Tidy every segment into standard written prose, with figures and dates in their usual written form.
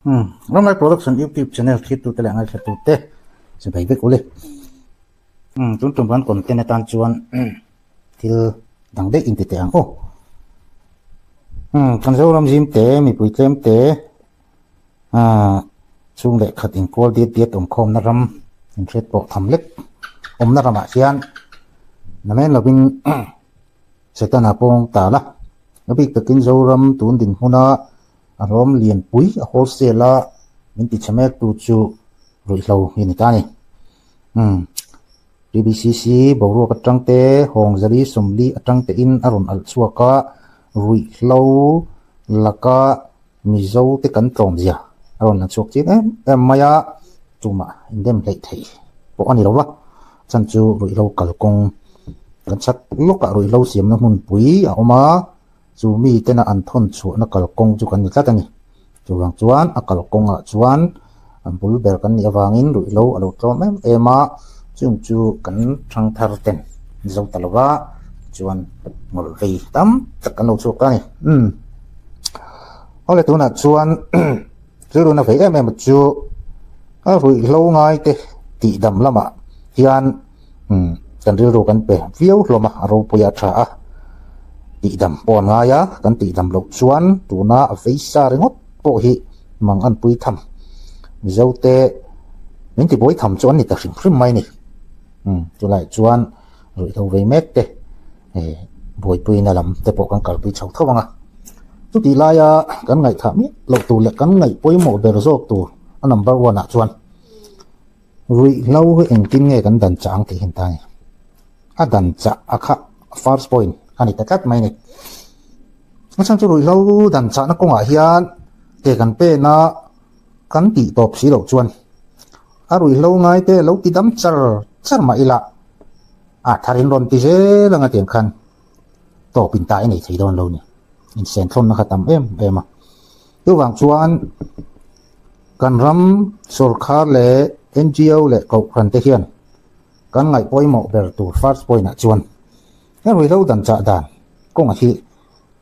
Umm Ramlai Production YouTube channel thlittute leh ngaithlatute chibai vek ule. Umm tun tum kan content atan chuan thil dang daih inti teh ang aw. Umm kan Zoram zim te mipui tlem te ah chhung leh khat inkual diat diat awmkhawmna ram inhriat pawh tham lek awmna ramah hian namen lovin Setana pawng ta la. A bik takin Zoram tun dinhmuna a hlawm lianpui a wholesale a min ti chhe mek tu chu ruihhlo hi a ni ta a ni. Umm TBCC boruak atang te hawng zali sawmli atang te in a rawn alh chhuak a, ruihhlo laka Mizo te kan tlawm zia a rawn lang chhuak chiang em em mai a, tumah indem hleih theih pawh a ni lo va, chan chu ruihhlo kalkawng kan chak lawkah ruihhlo siamna hmunpui a awm a, chu mi tena an thawn chhuahna kalkawng chu kan ni tlat a ni. Chuvang chuan a kalkawngah chuan an bul ber kan nih avangin ruihhlo a lo tlawm em em a, chung chu kan thangthar ten zo ta lo va, chuan ngawlh vei tam tak kan lo chhuak ta a ni. Umm. Awle tunah chuan rilruna vei em em chu a ruihhlo ngai te tih dam lamah hian umm kan rilru kan pe viau hlawm a, a ropui a tha a, tih dam pawh an ngai a, kan tih dam loh chuan tuna a vei sa ringawt pawh hi mang an pui tham Mizo te min ti buai tham chu an ni ta hrim hrim mai a ni. Umm chulaiah chuan ruihhlo vei mek te eh buaipuina lam te pawh kan kalpui chho tho ang a. Chutih laia kan ngaihthah miah loh tur leh kan ngaih pawimawh ber zawk tur a number one ah chuan ruihhlo hi engtin nge kan dan chah ang tih hi an ta a ni. A dan chah a kha first point a ni ta tlat mai a ni. A chhan chu ruihhlo dan chahna kawngah hian ke kan pen a kan tih tawp si loh chuan a ruihhlo ngai te lo ti dam char char mah ila a thar in rawn ti zel anga tiang khan tawp in ta i nei thei dawn lo ni. Insen thlawnna kha tam em em a. Chuvang chuan kan ram sorkar leh NGO leh kohhran te hian kan ngaih pawimawh ber tur first point ah chuan he ruihhlo dan chah dan kawngah hi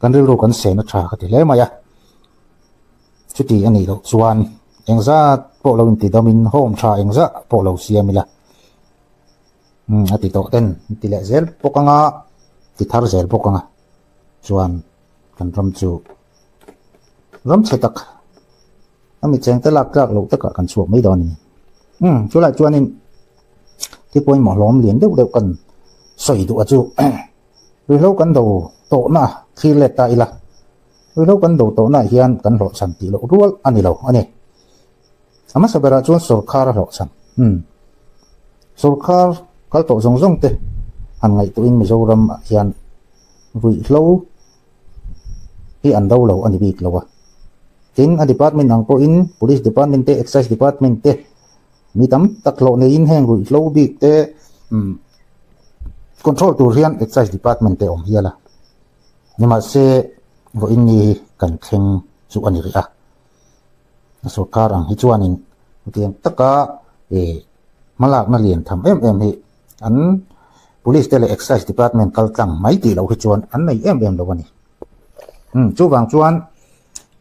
kan rilru kan sen a tha ka ti hle mai a. Chuti a nih loh chuan engzat pawh lo intidamin home tha engzah pawh lo siam ila. Umm a ti tawh ten an ti leh zel bawk ang a, ti thar zel bawk ang a, chuan kan ram chu ram chhe tak a mi cheng te lak tlak loh takah kan chhuak mai dawn a ni. Umm chulai chuanin thil pawimawh hlawm lian deuh deuh kan sawi duh a chu ruihhlo kan do tawhna thlir let ta ila, ruihhlo kan do tawhnaah hian kan hlawhchhan tih loh rual a ni lo a ni. A hmasa berah chuan sawrkhar a hlawhchhan. Umm. Sawrkhar kal tawh zawng zawng te han ngaihtuahin Mizoram ah hian ruihhlo hi an do lo a ni bik lo a. Tin, a department ang pawhin Police department te, Excise department te mi tam tak hlawh neiin heng ruihhlo bik te umm control tur hian Excise department te a awm hial a. Nimahse, vawiin ni hi kan thleng chu a ni rih a. A sorkar ang hi chuanin hetiang taka ih hmalakna lian tham em em hi an police te leh excise department kal tlang mai tih loh hi chuan an nei em em lo a ni. Umm chuvang chuan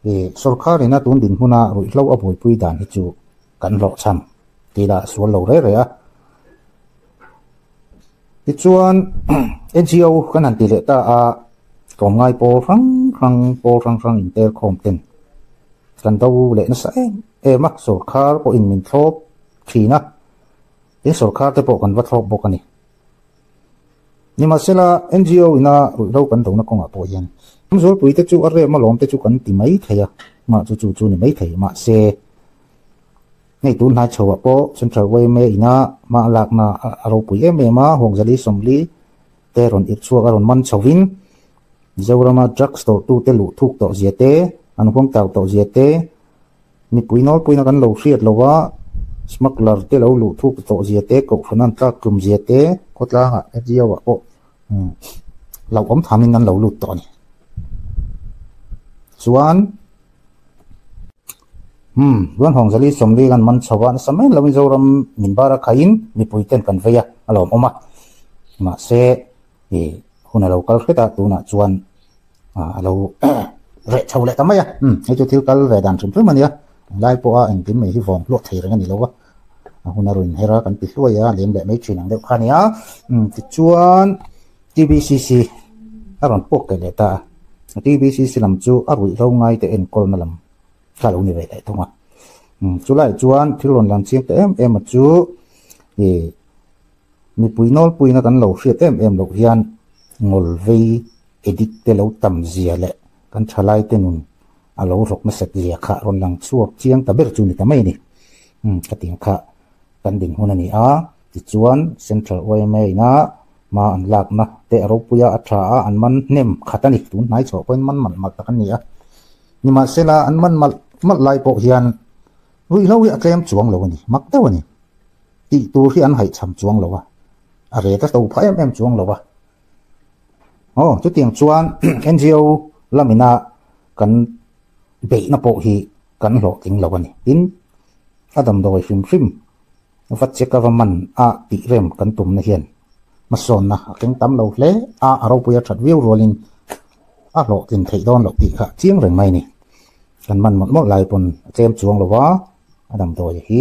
ih sorkar ina tun dinhmuna ruihhlo a buaipui dan hi chu kan hlawhchham tih lah sual lo reh reh a. Tichuan NGO kan han ti leh ta a, tlawmngai pawl hrang hrang pawl hrang hrang intel khawm ten kan do leh nasa em em a, sawrkhar pawhin min thlawp thin a, tin sawrkhar te pawh kan va thlawp bawk a ni. Nimahsela NGO ina ruihhlo kan dona kawngah pawh hian Ramzualpui te chu a rem alawm te chu kan ti mai thei a, mah chu chu chu ni mai thei mahse, Hei tun hnai chhoah pawh Central yma ina hma a lakna a ropui em em a, Hawngzali Sawmli te rawn irh chhuak a rawn man chhovin Mizorama drugs tawrhtute luh thuk tawh zia te, an huang tau tawh zia te, mipui nawlpuina kan lo hriat lo a, smuggler te lo luh thuk tawh zia te, kohhran an tlak tlum zia te, khawtlangah NGO ah pawh hlauhawm thamin an lo lut tawh a ni. Chuan. Umm, chuan Hawngzali Sawmli kan man chho a, nasa mai lo Mizoram min bar a khaiin mipui ten kan vei a, a lawm awm a. Mahse, ih hun a lo kal hret a, tunah chuan a lo reh chho leh ta mai a. Umm, hei chu thil kal ve dan hrim hrim a nia. Tunlai pawha engkim mai hi vawng hluah thei reng a ni lo va, a hun a rawn inher a, kan ti hluai a, lem leh mai thin ang deuh kha a ni a. Tichuan TBCC a rawn puak leh leh ta a, TBCC lam chu a ruihhlo ngaite enkawlna lam kha a lo ni ve leh thung a. Chulaiah chuan thil rawn lang chiang ta em em a chu ih mipui nawlpuina kan lo hriat em em loh hian ngawl vei addict te lo tam zia leh kan thalaite nun a lo rawk nasat zia kha rawn lang chhuak chiang ta ber chu ni ta mai a ni. Khatiang kha kan din hun a ni a, tichuan Central yma ina hma an lakna te a ropui a, a tha a, an man hnem khat a ni. Tun hnai chhuah pawhin man malh malh tak an ni a. Nimahsela an man malh malh lai pawh hian ruihhlo hi a tlem chuang lo a ni, mak deuh a ni. Tih tur hi an haihchham chuang lo a, a ret a to phah em em chuang lo a. Aw, chutiang chuan NGO lamina kan beihna pawh hi kan hlawhtling lo a ni. Tin, a damdawi hrim hrim va check a va man a tih rem kan tumna hian hmasawnna a keng tam lo hle a, a ropui a that viau rualin a hlawhtlin theih dawn loh tih kha chiang reng mai a ni. Kan man mawlh mawlh lai pawn a tlem chuang lo va, a damdawi hi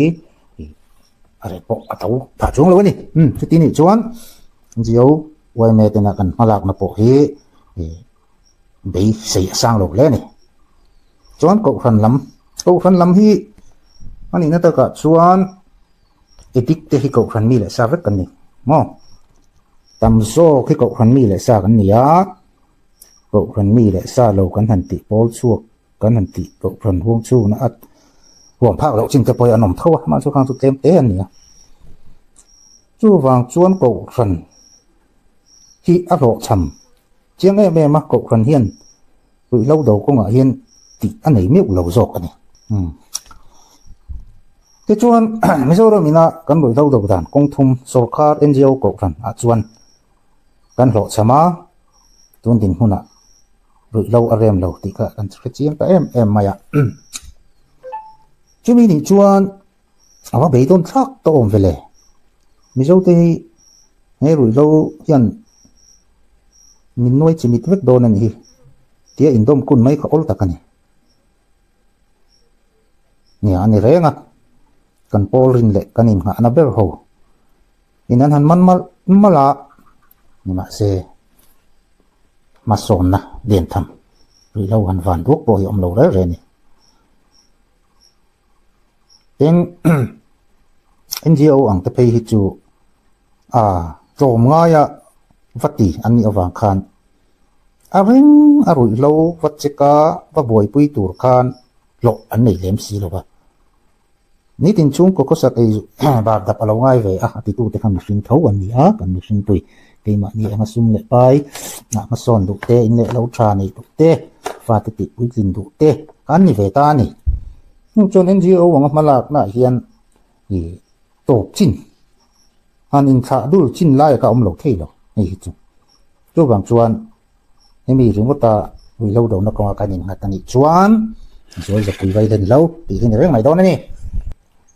a reh pawh a to phah chuang lo a ni. Umm chuti nih chuan NGO yma tena kan hmalakna pawh hi beisei a sang lo hle a ni. Chuan Kohhran lam, Kohhran lam hi a nihna takah chuan addict te hi Kohhran mi leh sa vek kan ni maw? Tam zawk hi Kohhran mi leh sa kan ni a, Kohhran mi leh sa lo kan han tih pawl chhuak kan han tih Kohhran huang chhungna a huam phak loh chin te pawh hi an awm tho a, mahse khang chu tlem te an ni a. Chuvang chuan Kohhran hi a hlawhchham chiang em em a, Kohhran hian ruihhlo do kawngah hian tih a nei meuh lo zawk a ni. Umm. Tichuan Mizoram ina kan ruihhlo do dan kawng thum sawrkar NGO Kohhran ah chuan kan hlawhchham a, tun dinhmunah ruihhlo a rem lo tih kha kan hre chiang ta em em mai a. Chumi nih chuan A va beidawn thlak tawh awm vele. Mizote hi he ruihhlo hian min nuai chimit vek dawn a ni hi tia indawm kun mai kha awl tak a ni. Nia a ni reng a, kan pawl rin leh kan innghahna ber ho in an han man malh malh a, nimahse hmasawnna liantham ruihhlo han van duak pawh hi a awm lo reng reng a ni. Eng NGO ang te phei hi chu a tlawm ngaia va ti an nih avang khan a ring a ruihhlo va check a va buaipui tur khan hlawh an nei lem si lo va. Nitin chhungkaw khawsak ei bar dap a lo ngai ve a, a titute kha mihring tho an ni a, kan mihring pui keimahni anga sum leh pai ah hmasawn duh te, in leh lo tha neih duh te, fate tih puitlin duh te kha an ni ve ta a ni. Hnu chuan NGO anga hmalaknaah hian ih tawp chin han inthlah dul chin laia ka awm lo thei lo hei hi chu. Chuvang chuan hemi ringawta ruihhlo dona kawnga kan innghat a nih chuan zual zapui vai la ni lo tih hi ni reng mai dawn a ni.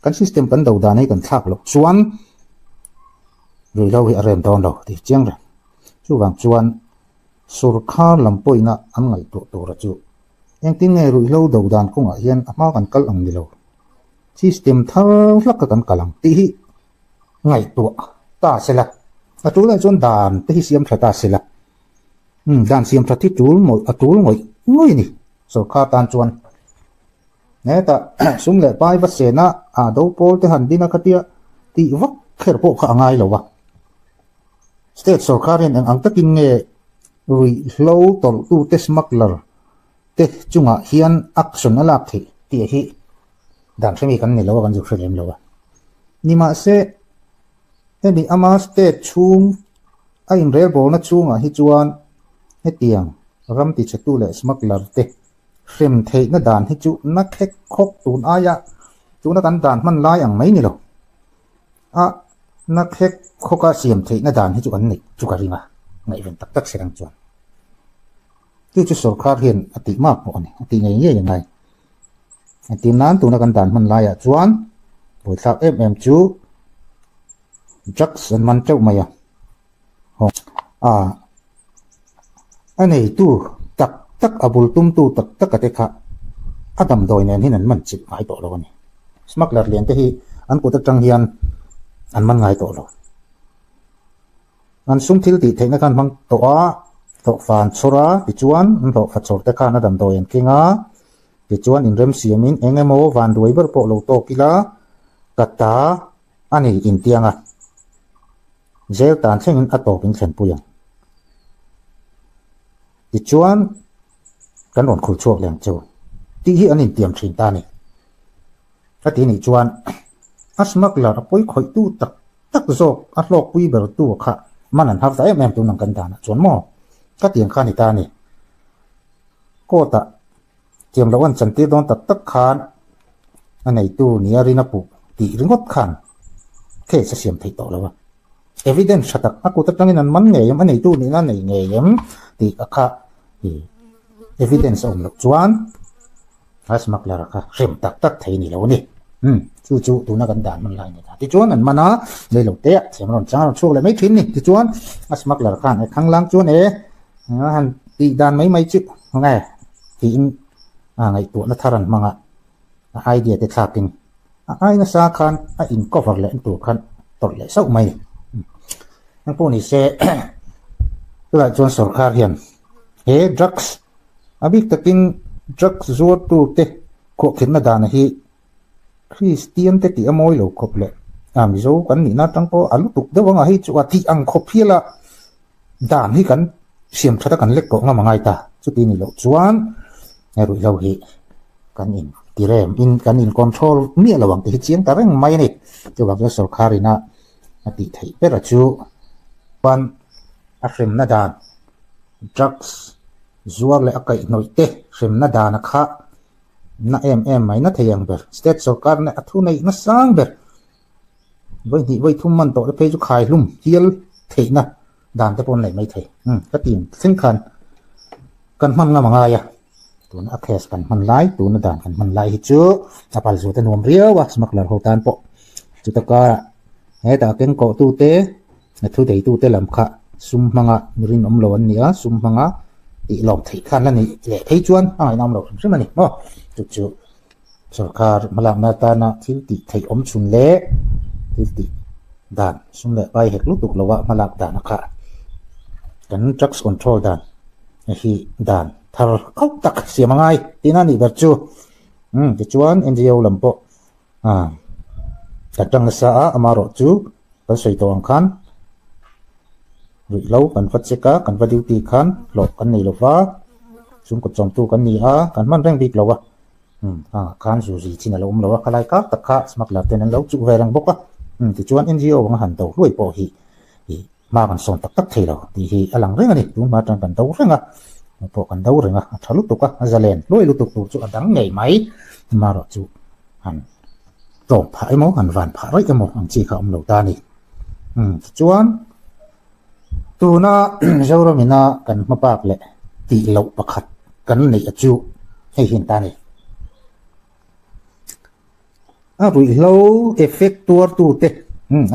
Kan system kan do dan hi kan thlak loh chuan ruihhlo hi a rem dawn lo tih chiang reng. Chuvang chuan sorkar lam pawhina an ngaihtuah tura chu Engtin nge ruihhlo do dan kawngah hian a hma kan kal ang ni lo? System thar hlak kha kan kal ang tih hi ngaihtuah ta se la, a tul ah chuan dan te hi siam tha ta se la. Umm dan siam that hi tul mawlh a tul ngawih ngawih a ni sorkar tan chuan. Hetah sum leh pai va sena ah do pawl te han din a khatia tih vak kher pawh kha a ngai lo a. State sorkar hian eng ang takin nge ruihhlo tawlhtute smuggler te chungah hian action a lak theih tih hi dan hremi kan ni lo a, kan zuk hre lem lo a. Nimahse, hemi ama state chhung a inrelbawlna chhungah hi chuan hetiang ram tichhetu leh smuggler te hrem theihna dan hi chu na khek khawk tun aia tuna kan dan hman lai ang mai ni lo. A na khek khawka siam theihna dan hi chu an neih chu ka ring a, ngaihven tak tak se rang chuan. Chu chu sorkar hian a tih mak pawh a ni, a tih ngei ngei a ngai. Engtir nan tuna kan dan hman laiah chuan buaithlak em em chu drugs an man teuh mai a. A a neitu tak tak a bul tumtu tak tak a te kha. A damdawi nen hian an man chilh ngai tawh lo a ni. Smuggler lian te hi an kut atang hian an man ngai tawh lo. An sum thil tih theihna khan hmang tawh a, hlawhfa an chhawr a, tichuan an hlawhfa chhawr te khan a damdawi an keng a, tichuan inrem siamin eng emaw vanduai ber pawh lo tawk ila ka ta a ni intiang a, zel tan thlengin a tawp in thlenpui ang. Tichuan kan rawn khul chhuak leh ang chu tih hi an intiam thin ta a ni. Ka ti nih chuan a smuggler a pawi khawih tu tak tak zawk a hlawkpui ber tu kha man an har ta em em tun ang kan danah chuan maw ka ti ang kha a ni ta a ni. Court ah thiam loh an chantir dawn tak tak khan a neitu nia rin a puh tih ringawt khan case a siam theih tawh lo a. Evidence tha tak a kut atangin an man ngei em, a neitu nihna a nei ngei em tih a kha evidence a awm loh chuan a smuggler kha hrem tak tak thei ni lo a ni. Umm chu chu tuna kan dan hman lai a ni ta. Tichuan an man a, rei lo te ah thiam a rawn chang a rawn chhuak leh mai thin a ni. Tichuan a smuggler khan e khanglang chuan e a han tih dan mai mai chu nge tiin a ngaihtuahna thar an hmang a, a idea te thlakin A ai nasa khan a in cover leh tur khan tawlh leh sauh mai. Eng pawh ni se tunah chuan sorkar hian he drugs a bik takin drugs zuartu te khuahkhirhna dana hi Kristian te tih a mawi lo khawp leh a Mizo kan nihna atang pawh a lutuk deuh anga hei chu a tih ang khawp hial a dan hi kan siam that a kan lek tawh ngam a ngai ta. Chuti ni loh chuan he ruihhlo hi kan in ti rem in kan in control miah lo ang tih hi chiang ta reng mai a ni. Chuvang chuan sorkar ina a tih theih ber a chu chuan a hremna dan drugs zuar leh a kaihhnawih te hremna dan a kha na em em mai na thei ang ber. State sorkar ina a thu neih na sang ber vawi hnih vawi thum man tawh te phei chu khai hlum hial theihna dan te pawh an neih mai thei. Umm ka ti thleng khan kan hman ngam a ngai a, tuna a case kan hman lai tuna dan kan hman lai hi chu a pal zuat a nuam riau a smuggler ho tan pawh chuta karah hetah keng kawh tu te a thu dei tu te lam kha sum hmanga mi rinawm lo an ni a sum hmanga tih lawm theih khan la nih leh phei chuan a ngaihnawm lo hrim hrim a ni maw chu chu. Sorkar hmalakna atana thil tih theih awm chhun leh thil tih dan sum leh pai hek lutuk loa hmalak dan a kha kan drugs control dan hi dan thar khauh tak siam a ngai tihna a nih ber chu. Umm tichuan NGO lam pawh ah kan tang nasa a amaherawh chu kan sawi tawh ang khan ruihhlo kan va check a kan va duty khan hlawh kan nei lova chhungkaw chawmtu kan ni a kan hman reng bik lo a. Umm a khan zu zi chin a lo awm lo a, khalai kar tak kha smuggler ten an lo chuh ve reng bawk a. Umm tichuan NGO anga han do hluai pawh hi ih hma kan sawn tak tak thei lo tih hi a lang reng a ni. Tun hma atang kan do reng a, hma pawh kan do reng a, a tha lutuk a, a zalen hluai lutuk tur chu a dang ngei mai. Amaherawh chu han tlawm phah emaw han van phah raih emaw ang chi kha a awm lo ta a ni. Umm tichuan Tuna Zoramina kan hma bak leh tih loh pakhat kan neih a chu hei hi an ta a ni. A ruihhlo effect tuartute,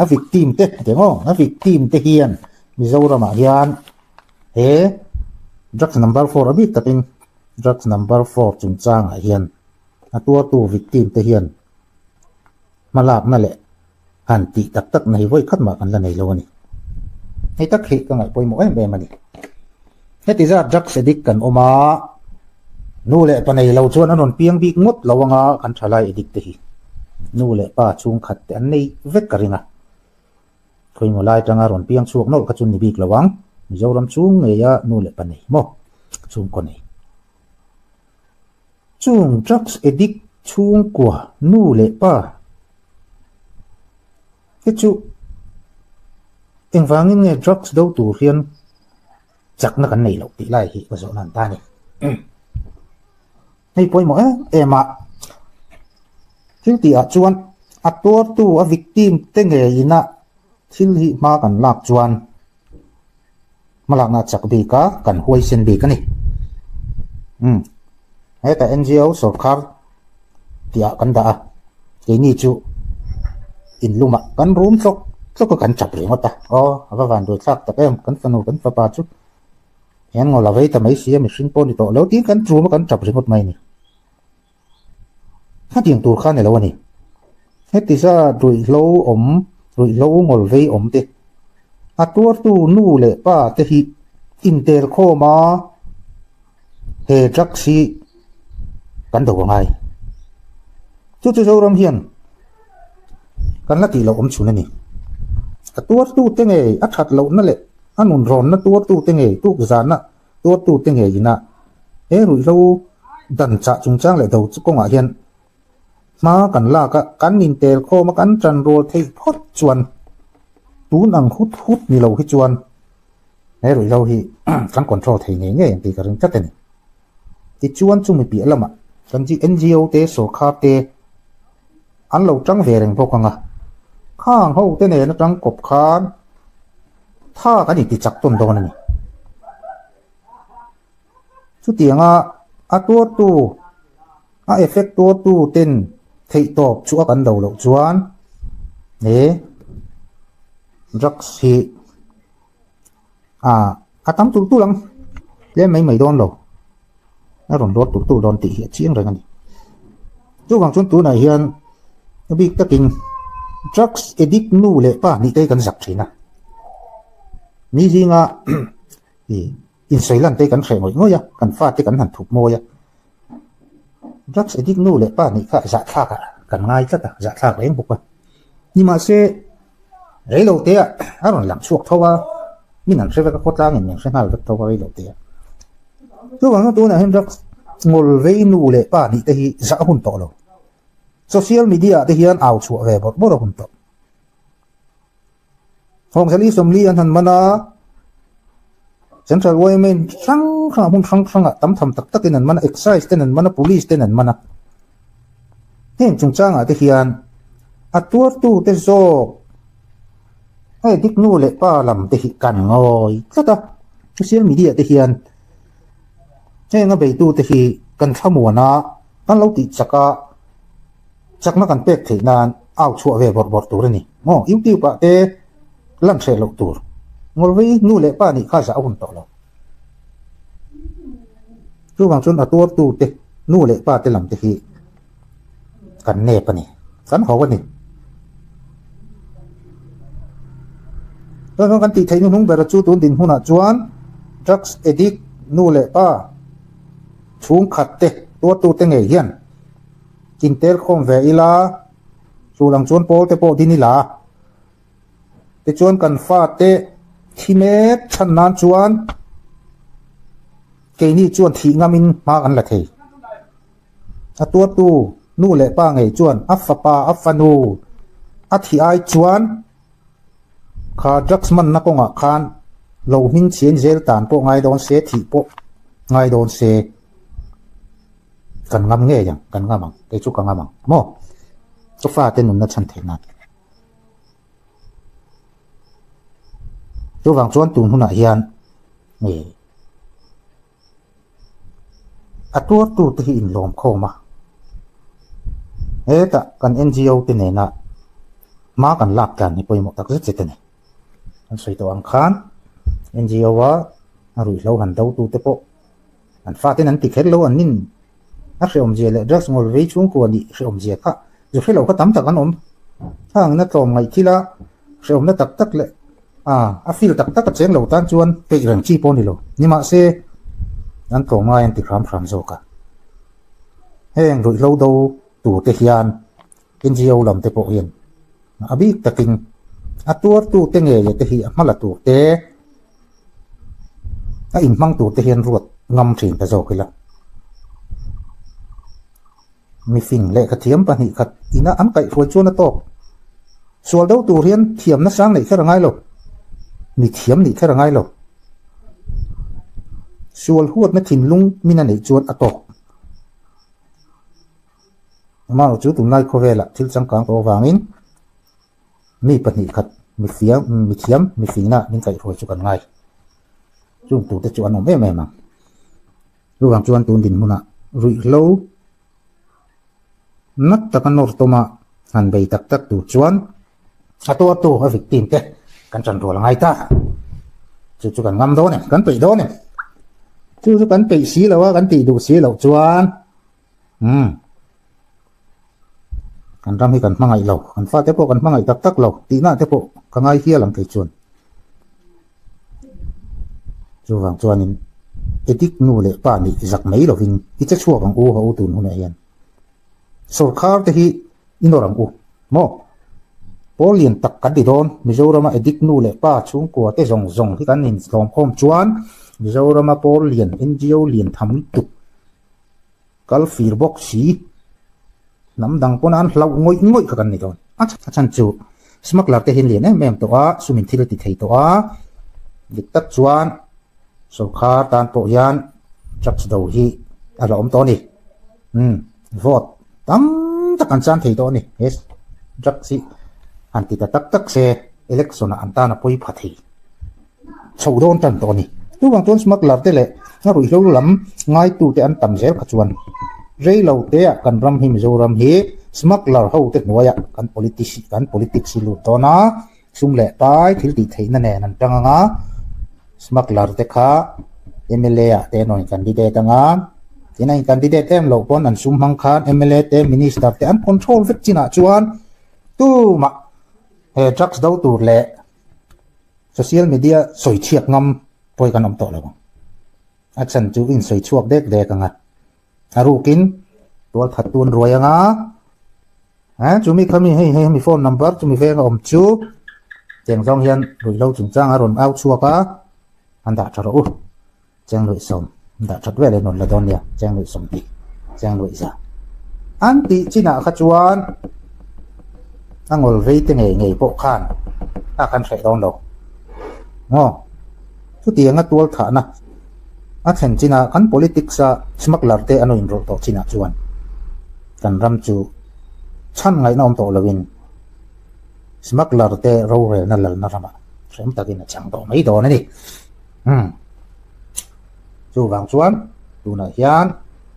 a victim te a ti ang aw, a victim te hian Mizoramah hian he drugs number four a bik takin drugs number four chungchangah hian a tuartu victim te hian hmalakna leh han tih tak tak na hi vawi khat mah kan la nei lo a ni. Hei tak hi ka ngaih pawimawh em em a ni. Heti zat drugs addict kan awm a, nu leh pa nei lo chuan an rawn piang bik ngawt lo anga kan thalai addict te hi nu leh pa chhungkhat te an nei vek ka ring a. Khawimaw lai atanga rawn piang chhuak nawlh kha chu ni bik lo ang. Mizoram chhung ngeia nu leh pa nei maw chhungkaw nei. Chung drugs addict chhungkua nu leh pa te chu engvangin nge drugs do tur hian chakna kan nei loh tih lai hi ka zawh nan ta a ni. Hei pawimawh em em a, thil tih ah chuan a tuartu a victim te ngeiin a thil hi hma kan lak chuan Hmalakna a chak bik a, kan huaisen bik a ni. Umm, hetah NGO sorkar tihah kan dah a, keini chu in lumah kan rum tlawk tlawk a kan chap ringawt a. Aw, a va van duaithlak tak em, kan fanu kan fapa chu hian ngaw la vei ta mai si a, mihring pawh ni tawh lo tiin kan rum a kan chap ringawt mai a ni. Khatiang tur kha a ni lo a ni. Heti zat ruihhlo awm, ruihhlo ngawl vei awm te, a tuartu nu leh pa te hi intel khawm a, he drugs hi kan do angai. Chu chu Zoram hian kan la tih loh awm chhun a ni. A tuartu te ngei a that lohna leh a nun rawnna tuartu te ngei tukzahna tuartu te ngei ina he ruihhlo dan chah chungchang leh do kawngah hian Hma kan lak a, kan intel khawm a, kan tan rual theih phawt chuan tun ang hut hut ni lo hi chuan he ruihhlo hi kan control thei ngei ngei ang tih ka ring tlat a ni. Tichuan chumi piah lamah kan NGO te, sawrkhar te an lo tang ve reng bawk ang a, khang ho te nen atang kawp khan tha kan inti chak tawn dawn a ni. Chutianga a tuartu, a effect tuartu ten theihtawp chu a kan do loh chuan he drugs hi ah a tam tulh tulh ang, tlem mai mai dawn lo, a rawn rawt tulh tulh dawn tih hi a chiang reng a ni. Chuvang chuan tunah hian a bik takin drugs addict nu leh pa nih te hi kan zak thin a, ni zinga ih Insawi lan te kan hreh ngawih ngawih a, kan fate kan han thup mawi a. Drugs addict nu leh pa nih kha zahthlak ah kan ngai tlat a, zahthlak reng bawk a. Nimahse, reilo te ah a rawn lang chhuak tho a, min an hre vek a, khawtlangin min hre nghal vek tho a reilo te ah. Chuvang chuan tunah hian drugs ngawl vei nu leh pa nih te hi zah a hun tawh lo. Social media ah te hian au chhuah ve bawrh bawrh a hun tawh. Hawngzali sawmli an han man a, Central yma in hrang hrangah hmun hrang hrangah tam tham tak takin an man a, Excise ten an man a, Police ten an man a. Heng chungchangah te hian a tuartute zawk hei dik nu leh pa lam te hi kan ngawi tlat a, social media te hian heng a beitute hi kan thlamuan a, kan lo tih chak a. Chakna kan pek theih nan au chhuah ve bawrh bawrh tur a ni maw? YouTube ah te lan hreh loh tur. Ngawlvei nu leh pa nih kha zah a hun tawh lo. Chuvang chuan a tuartu te nu leh pa te lam te hi kan nep a ni, kan ho a ni. Chuan kan tih theih hnuhnung ber chu tun dinhmunah chuan drugs addict nu leh pa chhungkhat te tuartu te ngei hian Intel khawm ve ila, chu lang chuan pawl te pawh din ila. Tichuan kan fate thi mek chhan nan chuan keini chuan thih ngamin hma kan la thei. A tuartu nu leh pa ngei chuan a fapa, a fanu a thih ai chuan kha drugs manna kawngah khan lo hming chhian zel tan pawh ngai dawn se, thih pawh ngai dawn se. Kan ngam ngei ang, kan ngam ang, kei chu ka ngam ang maw? Ka fate nunna chhan theih nan. Chuvang chuan tun hunah hian nge a tuartu te hi inlawm khawm a, hetah kan NGO te nena hma kan lak tlan hi pawimawh tak zet zet a ni. Kan sawi tawh ang khan NGO a a ruihhlo han do tu te pawh An faten an ti kher lo an nin a hrehawmzia leh drugs ngawl vei chhungkua nih hrehawmzia kha zu hre lo kha tam tak an awm. Hangna tlawm ngaih thila hrehawmna tak tak leh a a feel tak tak a cheng lo tan chuan peih reng chi pawh a ni lo. Nimahse, an tlawm ngai an ti hram hram zawk a. Heng ruihhlo do tur te hian NGO lam te pawh hian a bik takin a tuartu te ngei te hi a hma la tur te, A inhmang tur te hian ruat ngam thin ta zawk ila. Mifing lehkha thiam pahnih khat ina an kaihhruai chuan a tawk. Sual do tur hian thiamna sang neih kher a ngai lo. Mi thiam nih kher a ngai lo. Sual huatna thinlung min a neih chuan a tawk. Amaherawhchu chu tunlai khawvelah thil changkang tawh avangin Mi pahnih khat mi fiam, mi thiam, mi fingna min kaihhruai chu kan ngai. Chung tute chu an awm em em ang. Chuvang chuan tun dinhmunah ruihhlo nat taka nawr tawma han bei tak tak tur chuan a tuartu a victim te kan ṭan rual a ngai ta. Chu chu kan ngam dawn em? Kan peih dawn em? Chu chu kan peih si lo a, kan tih duh si loh chuan umm. Kan ram hi kan hmangaih lo, kan fate pawh kan hmangaih tak tak lo tihna te pawh ka ngai hial ang kei chuan. Chuvang chuanin Edik nu leh pa nih zak mai lovin i che chhuak ang u ha u tun hunah hian. Sawrkhar te hi i nawr ang u maw? Pawl lian tak kan ti dawn, Mizorama Edik nu leh pa chhungkua te zawng zawng hi kan inhlawmkhawm chuan Mizorama pawl lian NGO lian tham lutuk kal fir bawk si, hnam dang pawn an hlauh ngawih ngawih kha kan ni dawn. A chhan chu smuggler te hi an lian em em tawh a, sumin thil a ti thei tawh a, dik tak chuan sawrkhar tan pawh hian drugs do hi a la awm tawh a ni. Umm vote tam tak an chan thei tawh a ni. He drugs hi han ti ta tak tak se election ah an tan a pawi pha thei. Chho dawn tan tawh a ni. Chuvang chuan smuggler te leh a ruihhlo lam ngaitute an tam zel kha chuan rei lo teah kan ram hi Mizoram hi smuggler ho te hnuaiah kan politics kan politics hi lut dawn a, sum leh pai thil tih theihna nen an tang ang a, smuggler te kha mla ah te an rawn candidate ang a, tin a in candidate em loh pawn an sum hmang khan mla te minister te an control vek chinah chuan tumah he drugs do tur leh Social media sawi chhiak ngam pawi kan awm tawh lo ang. A chhan chu in sawi chhuak dek dek ang a. A rukin tual that tun ruai ang a. Ha chumi khami hei hei hemi phone number chumi veng a awm chu tiang zawng hian ruihhlo chungchang a rawn au chhuak a an dah tha rawh u. Cheng luih sawm dah that vel in rawn la dawn nia, cheng luih sawm tih, cheng luih za. An tih chinah kha chuan a ngawl vei te ngei ngei pawh khan a kan hreh dawn lo. Maw? Chutianga tual thahna a thlen chinah kan politics a smuggler te an inrawlh tawh chinah chuan kan ram chu chhan ngaihna awm tawh loin smuggler te rorelna lalna ramah hrem takin a chang tawh mai dawn a ni. Umm. Chuvang chuan tunah hian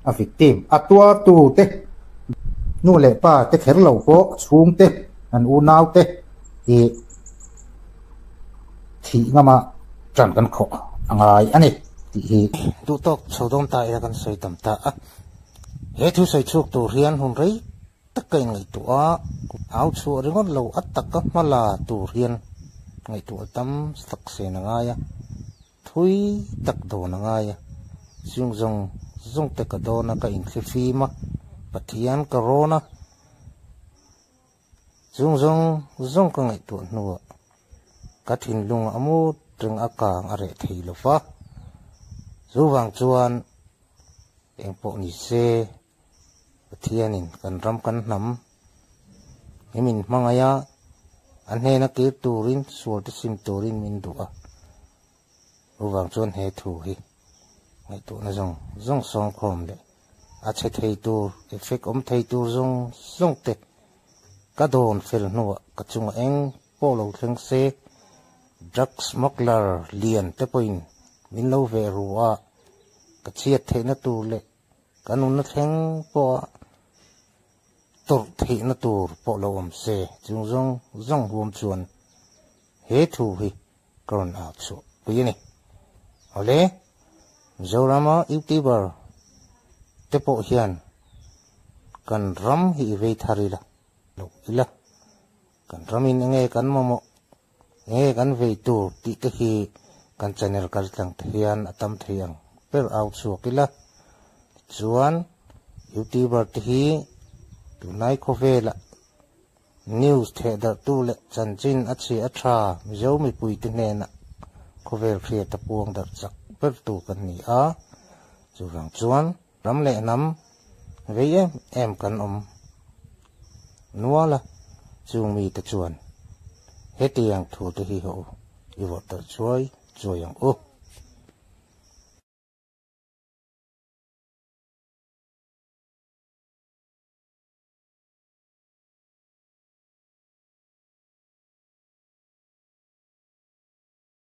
a victim, a tuartu te, nu leh pa te kher lo pawh chhung te, an unau te hi thih ngama tan kan khawh a ngai a ni tih hi. Duh tawk chho dawn ta ila kan sawi tam ta a, he thu sawi chhuak tur hian hun rei tak ka inngaihtuah a, au chhuah ringawt lo a taka hma la tur hian ngaihtuah tam tak sen a ngai a, thui tak dawn a ngai a, chung zawng zawng te ka dawn a, ka inthlifim a, Pathian ka rawn a, chung zawng zawng ka ngaihtuah hnuah ka thinlung a mut reng a kang a reh thei lo va, chuvang chuan engpawh ni se. Pathianin kan ram kan hnam hi min hmangaih a, a hnena kir turin sual te sim turin min duh a. Chuvang chuan he thu hi ngaihtuahna zawng zawng sawngkhawm leh a chhe thei tur, effect awm thei tur zawng zawng te ka dawn fel hnuah ka chungah eng pawh lo thleng se, drug smuggler lian te pawhin min lo veh ru a, ka chhiat theihna tur leh Ka nunna thleng pawha tawrh theihna tur pawh lo awm se, chung zawng zawng huam chuan he thu hi ka rawn au chhuah pui a ni. Awle, Mizorama YouTuber te pawh hian kan ram hi i vei thar ila, loh ila, kan ramin enge kan mamawh Enge kan vei tur tih te hi kan channel kal tlang te hian a tam thei ang ber au chhuak ila. Tichuan youtuber te hi tunlai khawvelah news theh darh tu leh chanchin a chhia a tha Mizo mipui te hnenah khawvel hriat a puang darh chak ber tu kan ni a. Chuvang chuan ram leh hnam vei em em kan awm nual a, chung mite chuan hetiang thu te hi ho i vawrh darh chuai chuai ang u.